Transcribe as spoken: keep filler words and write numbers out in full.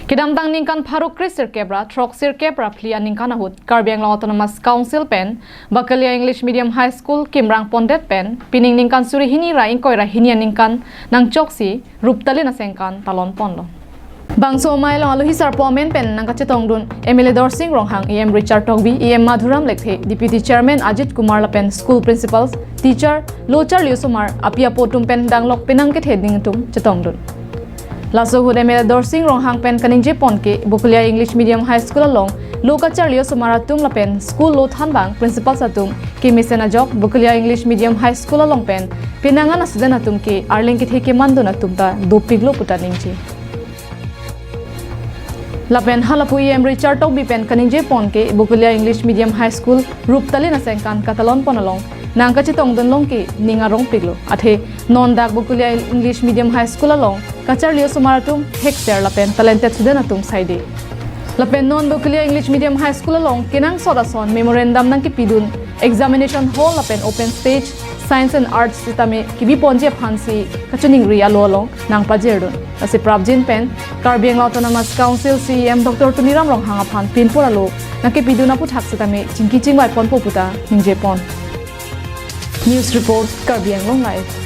Kedamtang ningkan pharo kre sirkep ra throk sirkep ra phli aningkan ahut Karbi Anglong Autonomous Council pen Bakalia English Medium High School kimrang pondet pen pining ningkan suri hini ra ingkoi ra hini aningkan nangchoksi Ruptalin asengkan talon ponlo. Bangso amei along alohi sarpo amen pen nangkachetongdun M L A Dorsing Ronghang, E M Richard Tokbi, E M Madhuram Lekthe, Deputy Chairman Ajit Kumar lapen school principals, teacher, lo charli osomar, api apo atum pen danglok penang kethe ningtum chetongdun. Laso ahut M L A Dorsing Ronghang pen kaningje pon ke Bokolia English Medium High School along lo kacharli osomar atum lapen school lo thanbang principals atum kemesen ajok Bokolia English Medium High School along pen penang an a-student atum ke arleng kethe kemandun atum ta dopiklo puta ningje. Lapen halapu E M Richard Tokbi pen kaningje pon ke Bokolia English Medium High School Ruptalin asengkan katalon pon along nangkachetongdun long ke ning arongpiklo. Athe non dak Bokolia English Medium High School along kacharli osomar atum thekser lapen talented student atum saide. Lapen non Bokolia English Medium High School along kenangsot ason memorandum nangkepidun examination hall lapen open stage, science and arts sitame kebi ponji aphansi kachiningri alo along nangpajirdun. Lasi prapjin pen Karbi Anglong Autonomous Council C E M Doctor Tuliram Ronghang aphan pinpur alo nangkepidun aputhak sitame chingki chingvai ponpo puta ningje pon. News report, Karbi Anglong Live.